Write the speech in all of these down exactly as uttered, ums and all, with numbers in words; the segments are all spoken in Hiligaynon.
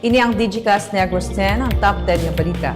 Ini ang Digicast Negros ten, ang top ten nga balita.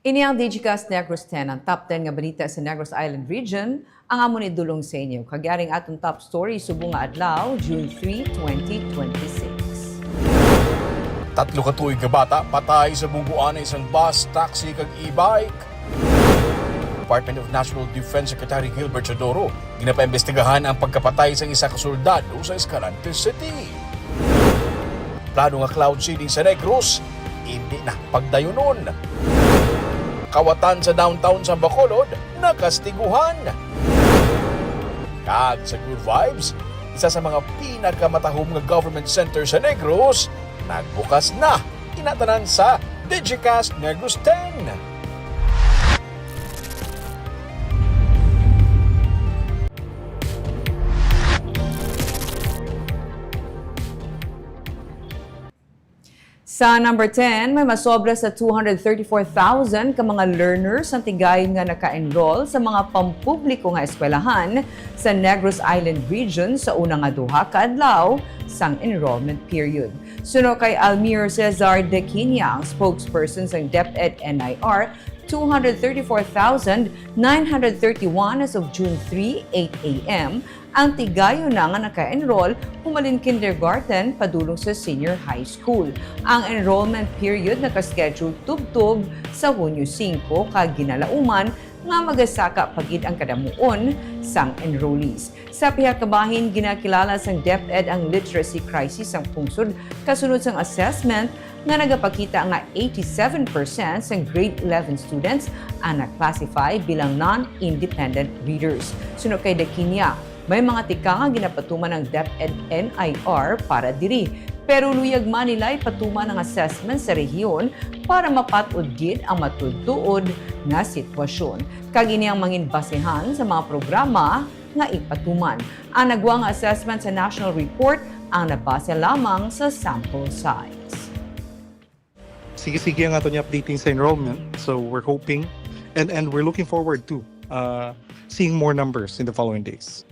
Ini ang Digicast Negros ten, ang top ten nga balita sa Negros Island Region. Ang amon idulong sa inyo. Kag yari ang aton top story subong nga adlaw, June three, twenty twenty-six. Tatlo ka tuig nga bata patay sa bungguan sa isang bus, taxi, kag e-bike. Department of National Defense Secretary Gilbert Teodoro, ginapaimbestigahan ang pagkapatay sang isa ka soldado sa Escalante City. Plano nga cloud seeding sa Negros, indi na pagdayunon. Kawatan sa downtown sa Bacolod, nakastiguhan. Kag sa Good Vibes, isa sa mga pinakamatahom nga government center sa Negros, nagbukas na. Ina tanan sa Digicast Negros ten. Sa number ten, may masobra sa two hundred thirty-four thousand ka mga learners ang tigayon nga naka-enroll sa mga pampubliko nga eskwelahan sa Negros Island Region sa una nga duha ka adlaw sang enrollment period. Suno kay Almir Cesar Dequinia, ang spokesperson sang DepEd N I R, two hundred thirty-four thousand nine hundred thirty-one as of June three, eight a m, ang tigayon na nga naka-enroll humalin kindergarten padulong sa senior high school. Ang enrollment period naka-schedule tubtob sa Hunyo singko, kag ginalauman nga magasaka pa gid ang kadamuon sang enrollees. Sa pihak ka bahin, ginakilala sang DepEd ang literacy crisis sang pungsod kasunod sang assessment nga nagapakita nga eighty-seven percent sang grade eleven students ang na-classify bilang non-independent readers. Suno kay Daquinia, may mga tika nga ginapatuman ang DepEd N I R para diri, pero luyag man nila ipatuman ang assessment sa rehiyon para mapat-od gid ang matuod-tuod nga sitwasyon. Kag ini ang mangin basehan sa mga programa nga ipatuman. Ang nagwa nga assessment sa national report ang nabase lamang sa sample size. Sige-sige ang ato niya updating sa enrollment. So we're hoping and, and we're looking forward to, uh, seeing more numbers in the following days.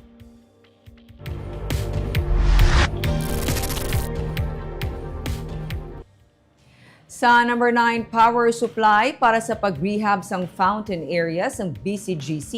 Sa number nine, power supply para sa pag-rehab sang fountain area sang B C G C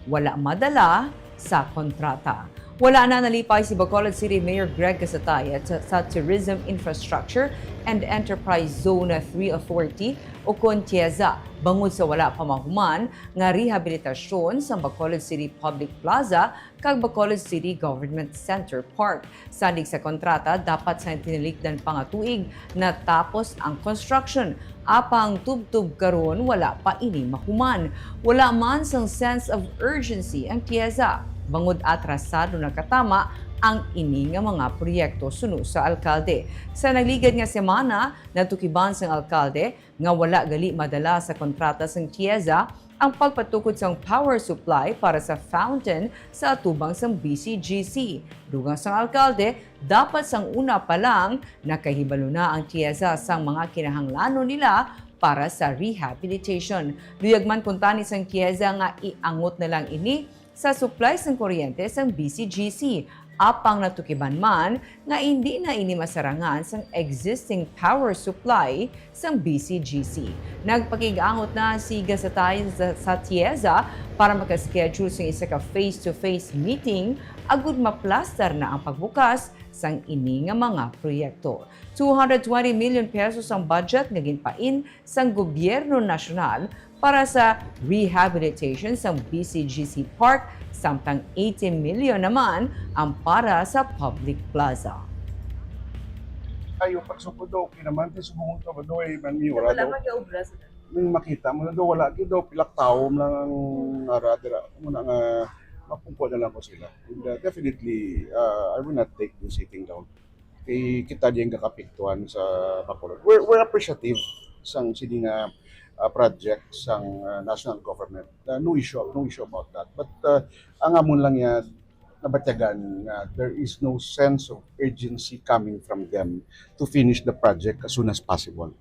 wala madala sa kontrata. Wala na nalipay si Bacolod City Mayor Greg Casatayat sa, sa Tourism Infrastructure and Enterprise Zone three Authority, o kon TIEZA, bangod sa wala pa mahuman nga rehabilitasyon sa Bacolod City Public Plaza kag Bacolod City Government Center Park. Salig sa kontrata, dapat sa tinilikdan pa nga tuig natapos ang construction. Apang tubtob karon, wala pa ini mahuman. Wala man sang sense of urgency ang TIEZA, bangod atrasado na katama ang ini nga mga proyekto suno sa alkalde. Sa nagligad nga semana, natukiban sang alkalde nga wala gali madala sa kontrata sang TIEZA ang pagpatukod sang power supply para sa fountain sa atubang sang BCGC. Dugang sang alkalde, dapat sang una pa lang nakahibalo na ang TIEZA sang mga kinahanglanon nila para sa rehabilitation. Luyag man kuntani sang TIEZA nga iangot na lang ini sa supply sang kuryente sang BCGC, apang natukiban man nga indi na ini masarangan sang existing power supply sang BCGC. Nagpakig-angot na si gasatay sa, sa TIEZA para maka-schedule sang isa ka face-to-face meeting agud maplastar na ang pagbukas sang ini nga mga proyekto. Two hundred twenty million pesos ang budget nga ginpain sang gobyerno nasyonal para sa rehabilitation sang BCGC Park, samtang eighty million naman ang para sa public plaza. Ayo, pagsugod daw, okay naman. Kaya subungon ka ba daw, eh, man, may wala daw. Wala man yung obra sa Nang makita mo na daw, wala gid daw, pilak tawo lang ang ara dira. Muna nga, mapungko na lang ko sila. And, uh, definitely, uh, I will not take this sitting down. Kay kita diyan kakapiktuhan sa Bacolod. We're, we're appreciative sang sini nga uh, project sang uh, national government. Uh, no issue, no issue about that. But uh, ang amon lang yan, nabatyagan nga there is no sense of urgency coming from them to finish the project as soon as possible.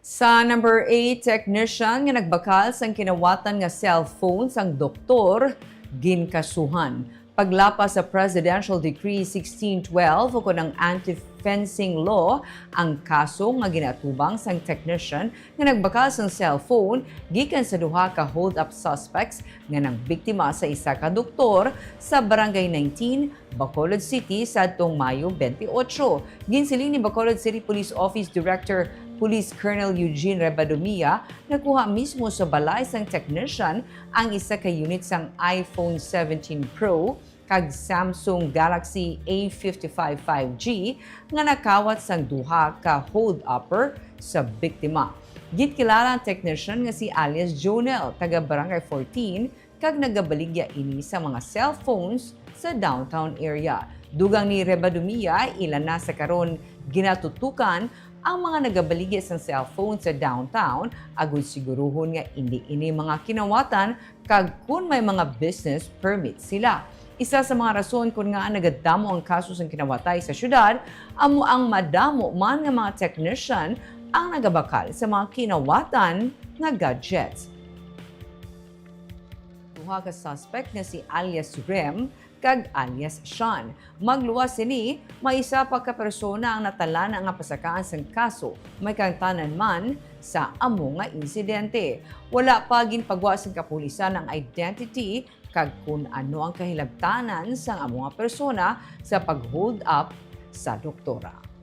Sa number eight, technician nga nagbakal sang kinawatan nga cellphone sang doktor, ginkasuhan. Paglapas sa Presidential Decree sixteen twelve ukon ang Anti-Fencing Law, ang kaso nga ginaatubang sang technician nga nagbakal sang cellphone gikan sa duha ka hold-up suspects nga nangbiktima sa isa ka doktor sa Barangay nineteen, Bacolod City, sadtong Mayo twenty-eight. Ginsiling ni Bacolod City Police Office Director Police Colonel Eugene Rebadomia, nakuha mismo sa balay sang technician ang isa ka unit sang iPhone seventeen Pro kag Samsung Galaxy A fifty-five five G nga nakawat sang duha ka hold-upper sa biktima. Ginkilala ang technician nga si alias Jonel, taga Barangay fourteen, kag nagabaligya ini sa mga cellphones sa downtown area. Dugang ni Rebadomia, ila na sa karon ginatutukan ang mga nagabaligya sang cellphone sa downtown, agud siguruhon nga indi ini mga kinawatan kag kon may mga business permit sila. Isa sa mga rason kon ngaa nagadamo ang kaso sang kinawatay sa syudad amo ang madamo man nga mga technician ang nagabakal sa mga kinawatan nga gadgets. Duha ka suspect nga si alias Rem kag alias Sean. Magluwas sini, may isa pa ka persona ang natalana nga pasakaan sang kaso, may kahangtanan man sa amo nga insidente. Wala pa ginpagwa sang kapulisan ang identity kag kon ano ang kahilabtanan sang amo nga persona sa pag-hold up sa doktora.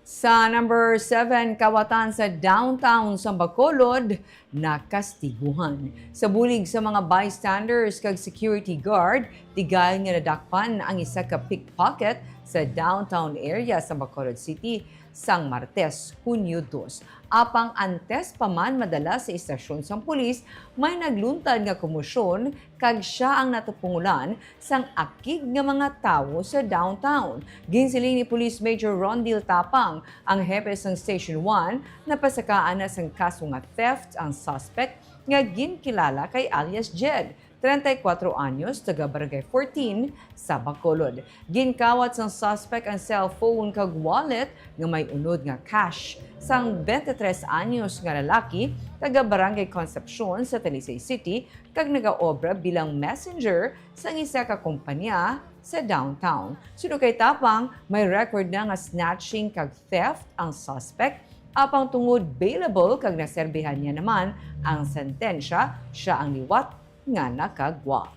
Sa number seven, kawatan sa downtown sa Bacolod, nakastiguhan. Sa bulig sa mga bystanders kag security guard, tigayon nga nadakpan ang isa ka pickpocket sa downtown area sa Bacolod City sang Martes, Hunyo dos. Apang antes pa man madala sa istasyon sang pulis, may nagluntad nga komosyon kag sia ang natupungulan sang akig nga mga tawo sa downtown. Ginsiling ni Police Major Rondil Tapang, ang hepe sang Station one, napasakaan na sang kaso nga theft ang suspect nga ginkilala kay alias Jed, treinta y cuatro anyos, taga Barangay fourteen sa Bacolod. Ginkawat sang suspect ang cellphone kag wallet nga may unod nga cash sang twenty-three anyos nga lalaki, taga Barangay Concepcion sa Talisay City, kag nagaobra bilang messenger sang isa ka kompanya sa downtown. Suno kay Tapang, may record na nga snatching kag theft ang suspect, apang tungod bailable kag naserbihan niya naman ang sentensya, sia ang liwat nga nakagwa.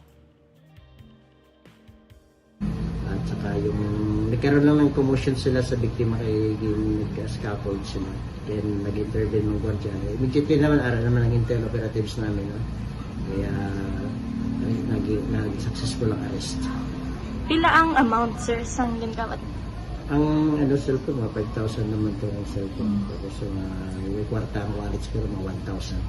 At saka yung nagkaroon lang ng commotion sila sa biktima kay yung nag-scaffold sila. Then nag-intervene ng gwardiya. Immediately naman, ara naman ang intel operatives namin. No? Kaya nag- Nag-successful ang arrest. Pila ang amount, sir, sang ginkawat? Ang ano, cellphone, mga five thousand naman to ng cellphone. Tapos yung uh, yung kwarta ang wallet, siguro mga one thousand.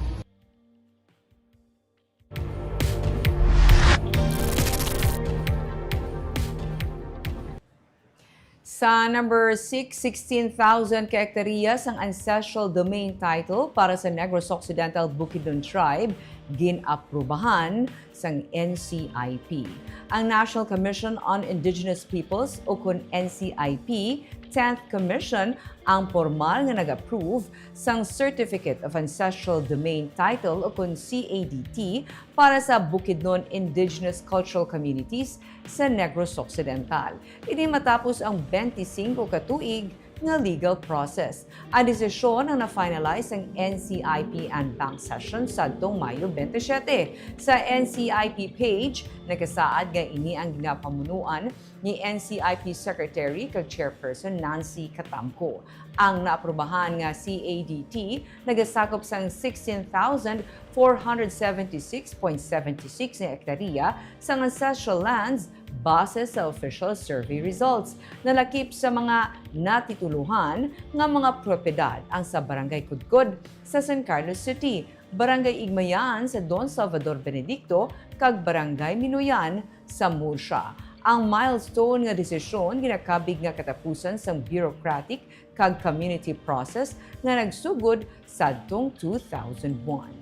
Sa number six, sixteen thousand ka hektarya sang ancestral domain title para sa Negros Occidental Bukidnon Tribe gin-aprubahan sang N C I P. Ang National Commission on Indigenous Peoples, o kon N C I P, Tenth Commission ang pormal nga nag-approve sang Certificate of Ancestral Domain Title, o kon C A D T, para sa Bukidnon Indigenous Cultural Communities sa Negros Occidental. Ini matapos ang twenty-five ka tuig nga legal process. Ang desisyon ang na-finalize sang N C I P en banc session sadtong Mayo twenty-seven. Sa N C I P page, nagasaad nga ini ang ginapamunuan ni N C I P Secretary kag Chairperson Nancy Catamco. Ang naaprubahan nga C A D T nagasakop sang sixteen thousand four hundred seventy-six point seventy-six nga hektarya sang ancestral lands base sa official survey results. Nalakip sa mga natitulohan nga mga propiedad ang sa Barangay Kudkod sa San Carlos City, Barangay Igmayan sa Don Salvador Benedicto, kag Barangay Minoyan sa Murcia. Ang milestone nga desisyon ginakabig nga katapusan sang bureaucratic kag community process nga nagsugod sadtong two thousand one.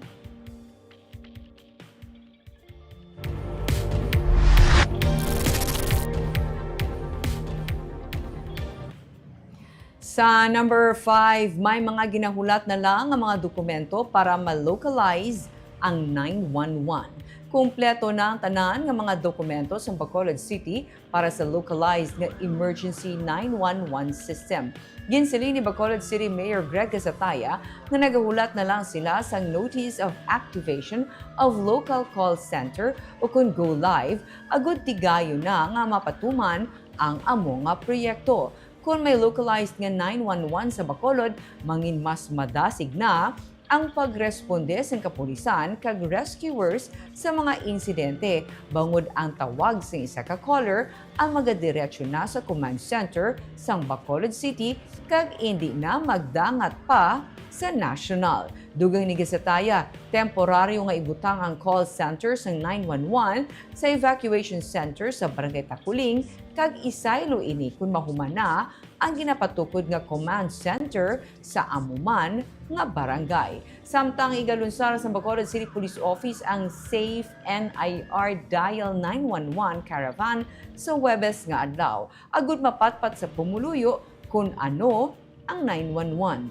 Sa number five, may mga ginahulat na lang ang mga dokumento para ma-localize ang nine one one. Kompleto na ang tanan nga mga dokumento sa Bacolod City para sa localized nga emergency nine one one system. Ginsiling ni Bacolod City Mayor Greg Gatazataya nga nagahulat na lang sila sang Notice of Activation of Local Call Center, o kon Go Live, agud tigayon na nga mapatuman ang amo nga proyekto. Kon may localized nga nine one one sa Bacolod, mangin mas madasig na ang pagresponde sang kapulisan kag rescuers sa mga insidente, bangod ang tawag sang isa ka caller ang magadiretso na sa command center sang Bacolod City kag indi na magdangat pa sa national. Dugang ni Gatazataya, temporaryo nga ibutang ang call center sang nine one one sa evacuation center sa Barangay Taculing kag isaylo ini kon mahuman na ang ginapatukod nga command center sa amo man nga barangay. Samtang igalunsar sa Bacolod City Police Office ang Safe N I R Dial nine one one Caravan sa Huwebes nga adlaw, agud mapatpat sa pumuluyo kon ano ang nine one one.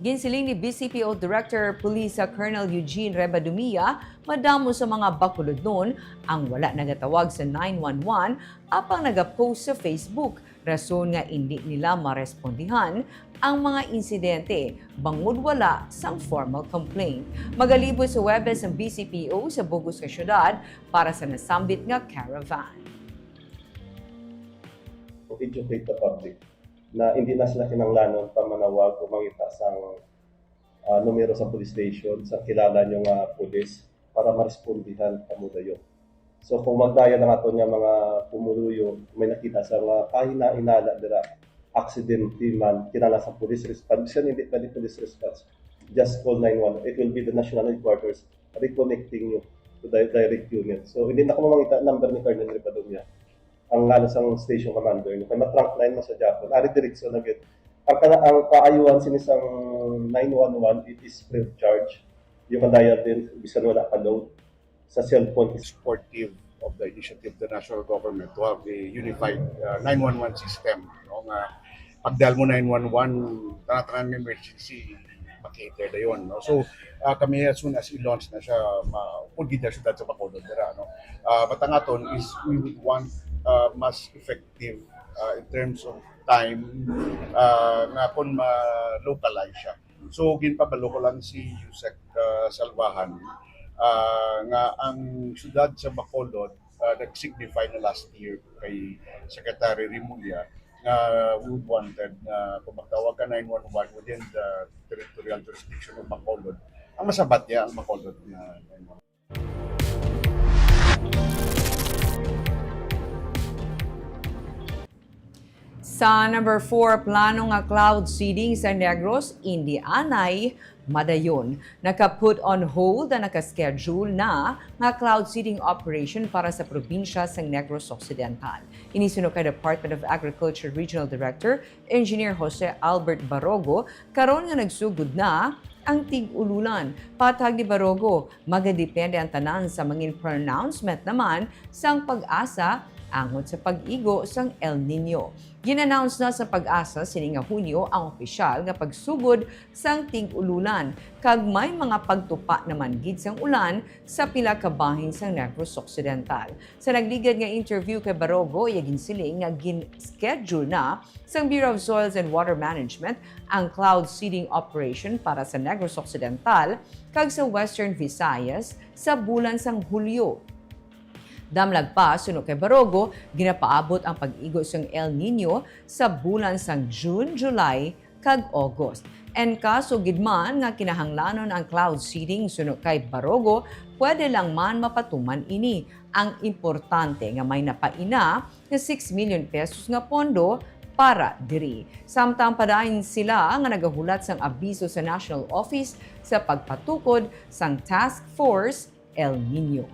Ginsiling ni B C P O Director Police Colonel Eugene Rebadumia, madamo sa mga Bacolodnon ang wala nagatawag sa nine one one apang nagapost sa Facebook, rason nga indi nila marespondihan ang mga insidente bangod wala sang formal complaint. Magalibot sa Huwebes ang B C P O sa bug-os nga syudad para sa nasambit nga caravan. To educate the public na hindi na sila kinahanglanon pa manawag o mangita sang ah, numero sa police station, sa kilala nyo nga pulis para marespondihan kamo dayon. So kung magdayon ang aton nga mga pumuluyo, may nakita sa mga kahinala-hinala dira, aksidente man, kinala sa police response, bisan hindi pwede police response, just call nine one one. It will be the national headquarters reconnecting you to the direct unit. So hindi na ko mamangita number ni Colonel Ripadumia, ang ngano sang station commander, kay ma-trunk line man sa Japon. Ari direksyon na gyud. Ang kana-, ang kaayuhan sini sang nine one one, it is free of charge. You can dial din bisan wala ka load sa cellphone. Supportive of the initiative of the national government to have a unified, uh, nine one one system, no, nga pag-dial mo nine one one, tanan-tanan nga emergency, makater dayon, no? So, ah, kami, as soon as i-launch na siya, ma-, upod gid ang syudad sa Bacolod dira, no? Ah, but ang aton is we would want, ah, mas effective, ah, in terms of time, ah, nga kon ma-localize siya. So, ginpabalo ko lang si Usec, ah, Salvahan, ah, nga ang syudad sa Bacolod, ah, nag-signify na last year kay Secretary Remulla nga we would wanted nga kung magtawag ka nine one one within the territorial jurisdiction of Bacolod, ang masabat niya ang Bacolod nga nine one one. Sa number four, plano nga cloud seeding sa Negros, indi anay madayon. Naka-put on hold ang naka-schedule na nga cloud seeding operation para sa probinsya sa Negros Occidental. Ini suno kay Department of Agriculture Regional Director Engineer Jose Albert Barogo, karon nga nagsugod na ang tig-ululan. Patag ni Barogo, magadepende ang tanan sa mangin pronouncement naman sang PAGASA angot sa pag-igo sang El Niño. Gin-announce na sa PAGASA sini nga Hunyo ang opisyal nga pagsugod sang tig-ululan, kag may mga pagtupa naman gid sang ulan sa pila ka bahin sang Negros Occidental. Sa nagligad nga interview kay Barogo, iya ginsiling nga gin-schedule na sang Bureau of Soils and Water Management ang cloud seeding operation para sa Negros Occidental kag sa Western Visayas sa bulan sang Hulyo. Damlag pa, suno kay Barogo, ginapaabot ang pag-igo sang El Niño sa bulan sang June, July, kag August. And kaso gid man nga kinahanglanon ang cloud seeding, suno kay Barogo, pwede lang man mapatuman ini. Ang importante nga may napaina nga six million pesos nga pondo para diri. Samtang padayon sila nga nagahulat sang abiso sa National Office sa pagpatukod sang Task Force El Niño.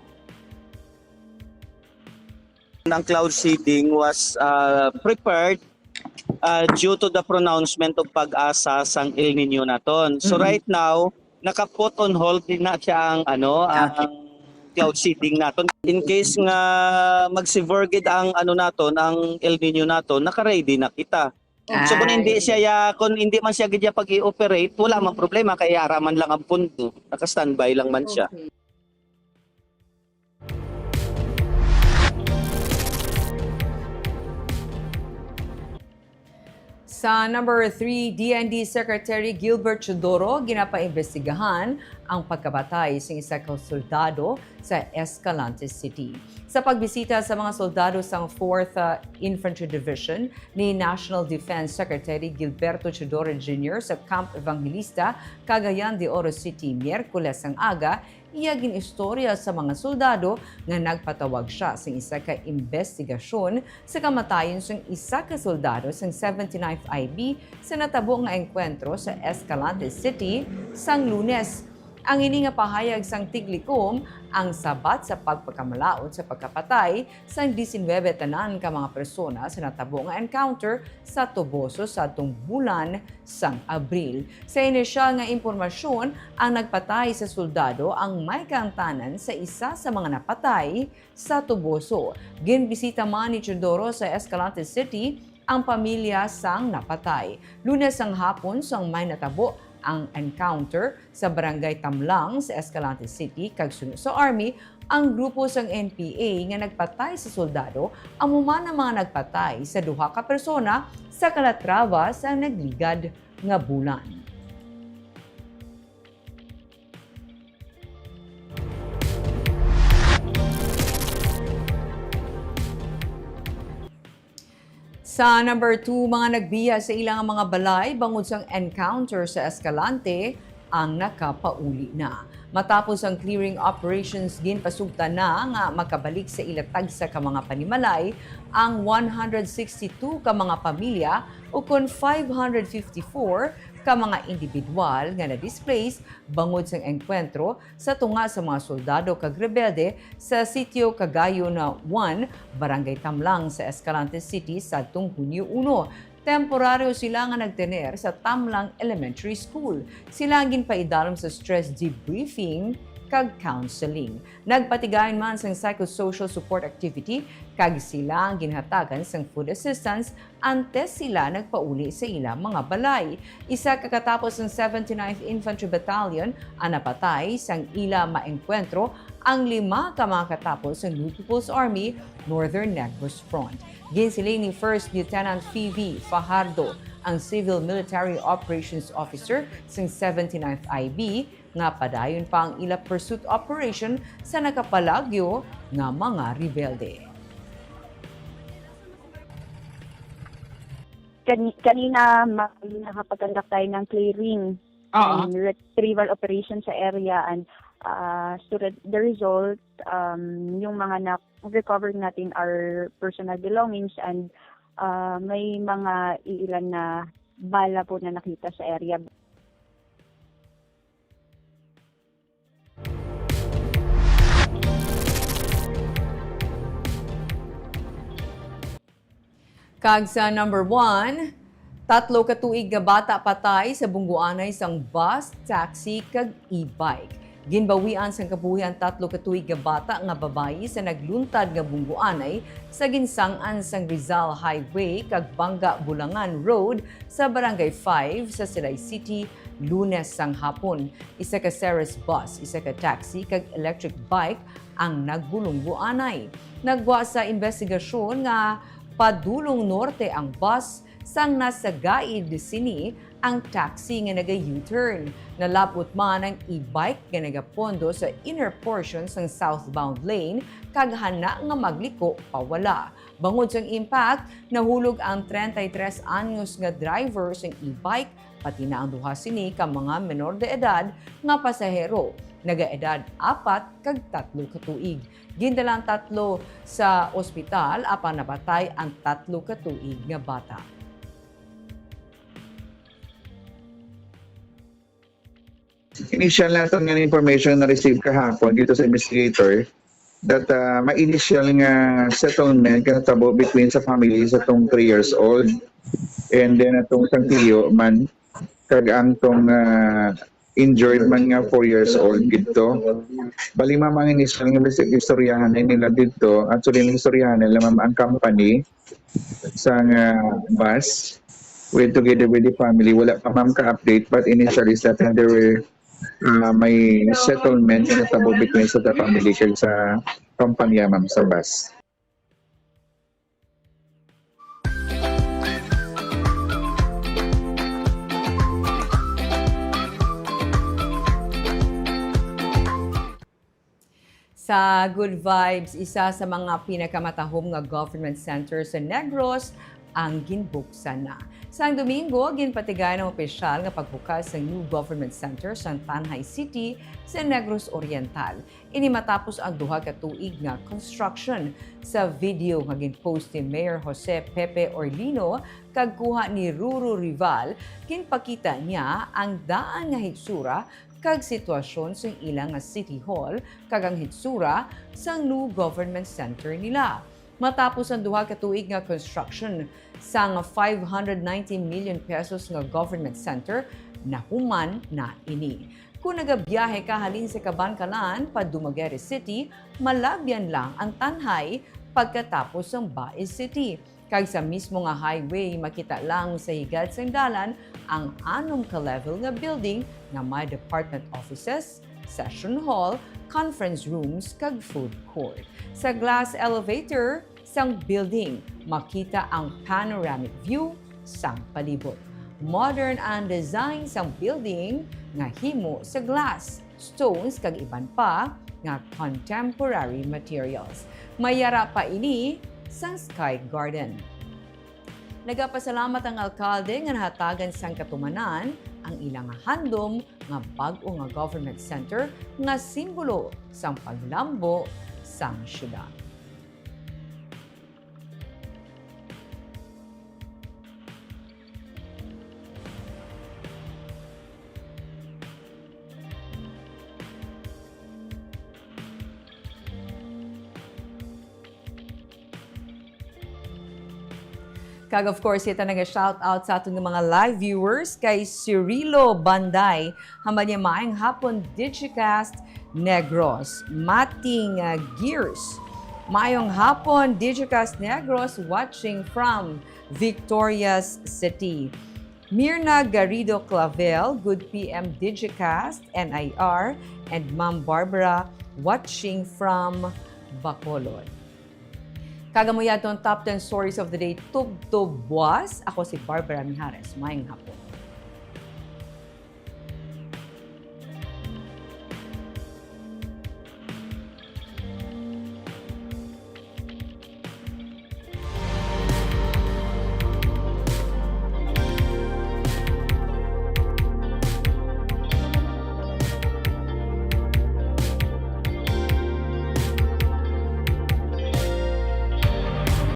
Ang cloud seeding was uh, prepared uh, due to the pronouncement of PAGASA sang El Niño naton. So mm-hmm. Right now, naka-put on hold din na siya ang ano, ah. Ang cloud seeding naton. In case nga mag-severe gid ang ano naton, ang El Niño naton, naka-ready na kita. So kung hindi siya ya, kung hindi man siya gid ya pag-i-operate, wala man problema kay ara man lang ang pundo. Naka-standby lang man siya. Okay. Sa number three, D N D Secretary Gilbert Teodoro ginapaimbestigahan ang pagkapatay sa isa ka soldado sa Escalante City. Sa pagbisita sa mga soldado sang fourth uh, Infantry Division ni National Defense Secretary Gilberto Teodoro Junior sa Camp Evangelista, Cagayan de Oro City, Miyerkules ang aga, iya gin-istorya sa mga soldado nga nagpatawag sia sing isa ka imbestigasyon sa kamatayon sang isa ka soldado sang seventy-ninth I B sa natabo nga engkwentro sa Escalante City sang Lunes. Ang ini nga pahayag sang tiglikom ang sabat sa pagpakamalaut sa pagkapatay sang disinwebe tanan ka mga persona sa natabo nga encounter sa Toboso sa atong bulan sang Abril. Sa inisyal nga impormasyon, ang nagpatay sa soldado ang may kaangtanan sa isa sa mga napatay sa Toboso. Ginbisita man ni Teodoro sa Escalante City ang pamilya sang napatay. Lunes sang hapon sang may natabo ang encounter sa Barangay Tamlang sa Escalante City, kag suno sa Army, ang grupo sang N P A nga nagpatay sa soldado amo man ang mga nagpatay sa duha ka persona sa Calatrava sa nagligad nga bulan. Sa number two, mga nagbiya sa ilang mga balay bangod sang encounter sa Escalante ang nakapauli na. Matapos ang clearing operations, ginpasugtan na nga makabalik sa ila tagsa ka mga panimalay ang one hundred sixty-two ka mga pamilya, ukon five hundred fifty-four ka mga individual nga na-displace bangod sang engkwentro sa tunga sa mga soldado kag rebelde sa Sitio Cagayon one, Barangay Tamlang sa Escalante City sadtong Hunyo uno. Temporaryo sila nga nagtener sa Tamlang Elementary School. Sila ang ginpaidalom sa stress debriefing kag counseling. Nagpatigayon man sang psychosocial support activity kag sila ang ginhatagan sang food assistance antes sila nagpauli sa ila mga balay. Isa ka katapos ang seventy-ninth Infantry Battalion ang napatay sang ila maengkwentro ang lima ka mga katapos sang New People's Army Northern Negros Front. Ginsiling ni First Lieutenant Phoebe Fajardo, ang Civil Military Operations Officer sang seventy-ninth I B, nga padayon pa ang ila pursuit operation sa nakapalagyo nga mga rebelde. Kani- kanina, ma- nakapag-conduct tayo ng clearing Oo. and retrieval operation sa area, and uh, so the, the result, um, yung mga na-recover natin are personal belongings and Ah, may mga iilan na bala po na nakita sa area. Kag sa number one, tatlo ka tuig nga bata patay sa bungguanay sang bus, taxi, kag e-bike. Ginbawian sang kabuhi ang tatlo ka tuig nga bata nga babayi sa nagluntad nga bungguanay sa ginsang-an sang Rizal Highway kag Banga Bulangan Road sa Barangay five sa Silay City, Lunes sang hapon. Isa ka Ceres bus, isa ka taxi, kag electric bike ang nagbulungguanay. Nagwa sa imbestigasyon nga padulong norte ang bus, sang nasa gaid sini ang taxi nga naga-U-turn. Nalab-ot man ang e-bike nga nagapondo sa inner portion sang southbound lane kag hana nga magliko pawala. Bangod sang impact, nahulog ang treinta y tres anyos nga driver sang e-bike, pati na ang duha sini ka mga menor de edad nga pasahero, naga-edad apat kag tatlo ka tuig. Gindala ang tatlo sa ospital, apan napatay ang tatlo ka tuig nga bata. Initial naton nga information na receive kahapon dito sa investigator that ah, may initial nga settlement nga natabo between sa family sa tong three years old and then atong sang tiyo man kag ang tong ah, injured man nga four years old dito. Bali, ma'am, ang initial nga istoryahan na nila dito, actually, ang istoryahan nila, ma'am, ang company sang ah, bus with together with the family. Wala pa, ma'am, ka-update, but initially is that there were ah, may settlement na tabo between sa the family kag sa kampanya, ma'am, sa bus. Sa Good Vibes, isa sa mga pinakamatahom nga government center sa Negros ang ginbuksan na. Sang Domingo, ginpatigayon ang opisyal nga pagbukas sang new government center sa Tanjay City sa Negros Oriental. Ini matapos ang duha ka tuig nga construction. Sa video nga ginpost ni Mayor Jose Pepe Orlino kag kuha ni Ruru Rival, ginpakita niya ang daan nga hitsura kag sitwasyon sang ila nga City Hall kag ang hitsura sang new government center nila. Matapos ang duha ka tuig nga construction sang five hundred ninety million pesos nga government center, nahuman na ini. Kon nagabiyahe ka halin sa Kabankalan pa Dumaguete City, malabyan lang ang Tanjay pagkatapos sang Bais City. Kag sa mismo nga highway, makita lang sa higad sang dalan ang anom ka level nga building nga may department offices, session hall, conference rooms, kag food court. Sa glass elevator sang building, makita ang panoramic view sang palibot. Modern ang design sang building nga himo sa glass, stones, kag iban pa nga contemporary materials. May yara pa ini sang Sky Garden. Nagapasalamat ang alkalde nga nahatagan sang katumanan ang ila nga handom nga bag-o nga government center nga simbolo sang paglambo sang syudad. Kag of course, kita naga-shout out sa aton nga mga live viewers kay Cirilo Banday. Hambal niya, "Maayong hapon, Digicast Negros." Mating uh, Gears. "Maayong hapon, Digicast Negros, watching from Victorias City." Mirna Garrido Clavel, "Good P M Digicast, N I R, and Ma'am Barbara, watching from Bacolod." Kag amo yaton top ten stories of the day, tubtob buas. Ako si Barbara Mijares. Maayong hapon.